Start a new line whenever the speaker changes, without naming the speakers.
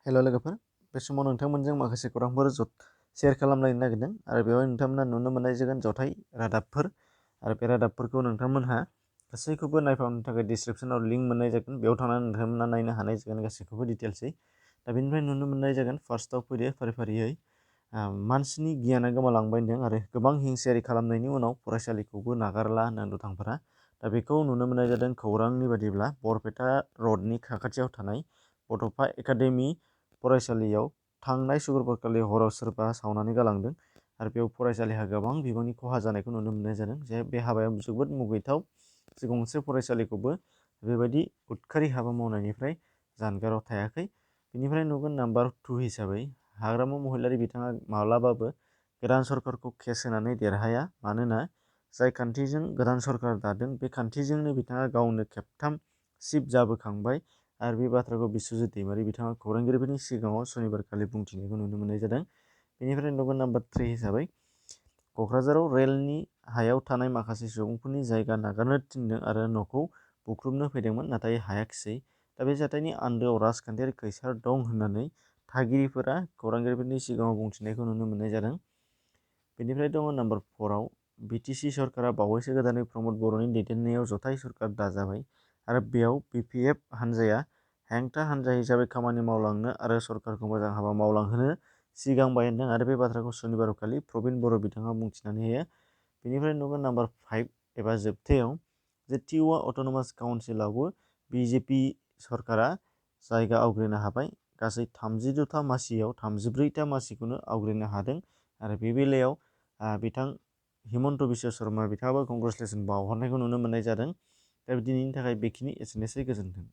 हेल' लोगोफोर, बे समाव नोंथांमोनजों माखासे खौरांफोर शेयार खालामलायनो नागिरदों आरो बेवहाय नोंथांमोना नुनो मोननाय जागोन जथाय रादाबफोर आरो बे रादाबफोरखौ नोंथांमोनहा गासैखौबो नायफामनो थाखाय डिसक्रिपसनाव लिंक मोननाय जागोन। बेयाव थांनानै नोंथांमोना नायनो हानाय जागोन गासैखौबो डिटेल्सै। दा बेनिफ्राय नुनो मोननाय जागोन फार्स्टआव फैदो फारि फारियै मानसिनि गियाना गोमालांबाय होनदों आरो गोबां हिंसायारि खालामनायनि उनाव फरायसालिखौबो नागारला होननानै दुथांफोरा। दा बेखौ नुनो मोननाय जादों खौरांनि बादिब्ला बरपेटा रडनि साखाथियाव थानाय बड'फा एकाडेमि फरायसालियाव थांनाय शुक्रबारखालि हराव सोरबा सावनानै गालांदों आरो बेयाव फरायसालिहा गोबां बिबांनि खहा जानायखौ नुनो मोननाय जादों। जे बे हाबाया जोबोद मुगैथाव, जे गंसे फरायसालिखौबो बेबायदि उदखारि हाबा मावनायनिफ्राय जानगाराव थायाखै। बेनिफ्राय नुगोन नाम्बार 2 हिसाबै हाग्रामा महिलारि बिथाङा माब्लाबाबो गोदान सरकारखौ केस होनानै देरहाया, मानोना जाय खान्थिजों गोदान सरकार दादों बे खान्थिजोंनो बिथाङा गावनो खेबथाम चिफ जाबोखांबाय आरो बे बाथ्राखौ बिस्वजित दैमारि बिथाङा खौरांगिरिफोरनि सिगाङाव शनिबारखालि बुंथिनायखौ नुनो मोननाय जादों। बेनिफ्राय नुगोन नाम्बार 3 हिसाबै क'क्राझाराव रेलनि हायाव थानाय माखासे सुबुंफोरनि जायगा नागारनो थिनदों आरो न'खौ बुख्रुबनो फैदोंमोन, नाथाय हायाखिसै। दा बे जाथायनि आन्दोआव राजखान्थियारि खैसार दं होननानै थागिरिफोरा खौरांगिरिफोरनि सिगाङाव बुंथिनायखौ नुनो मोननाय जादों। बेनिफ्राय दङ नाम्बार 4आव बिटिसि सरकारा बावैसो गोदानै प्रमद बर'नि दैदेननायाव जथाय सरकार दाजाबाय आरो बेयाव बिपिएफ हान्जाया हेंथा हान्जा हिसाबै खामानि मावलांनो आरो सरकारखौ मोजां हाबा मावलांहोनो सिगांबाय होनदों आरो बे बाथ्राखौ शनिबारखालि प्रबिन बर' बिथाङा बुंथिनानै होयो। बेनिफ्राय नुगोन नाम्बार 5 एबा जोबथायाव जे टिवा अट'नमास काउन्सिलावबो बिजेपि सरकारा जायगा आवग्रिनो हाबाय। गासै 32था मासियाव 33था मासिखौनो आवग्रिनो हादों आरो बे बेलायाव बिथां हिमन्त बिश्व शर्मा बिथाङाबो कंग्रेसुलेसन बावहरनायखौ नुनो मोननाय जादों। दा दिनैनि थाखाय बेखिनि एसेनोसै, गोजोन्थों।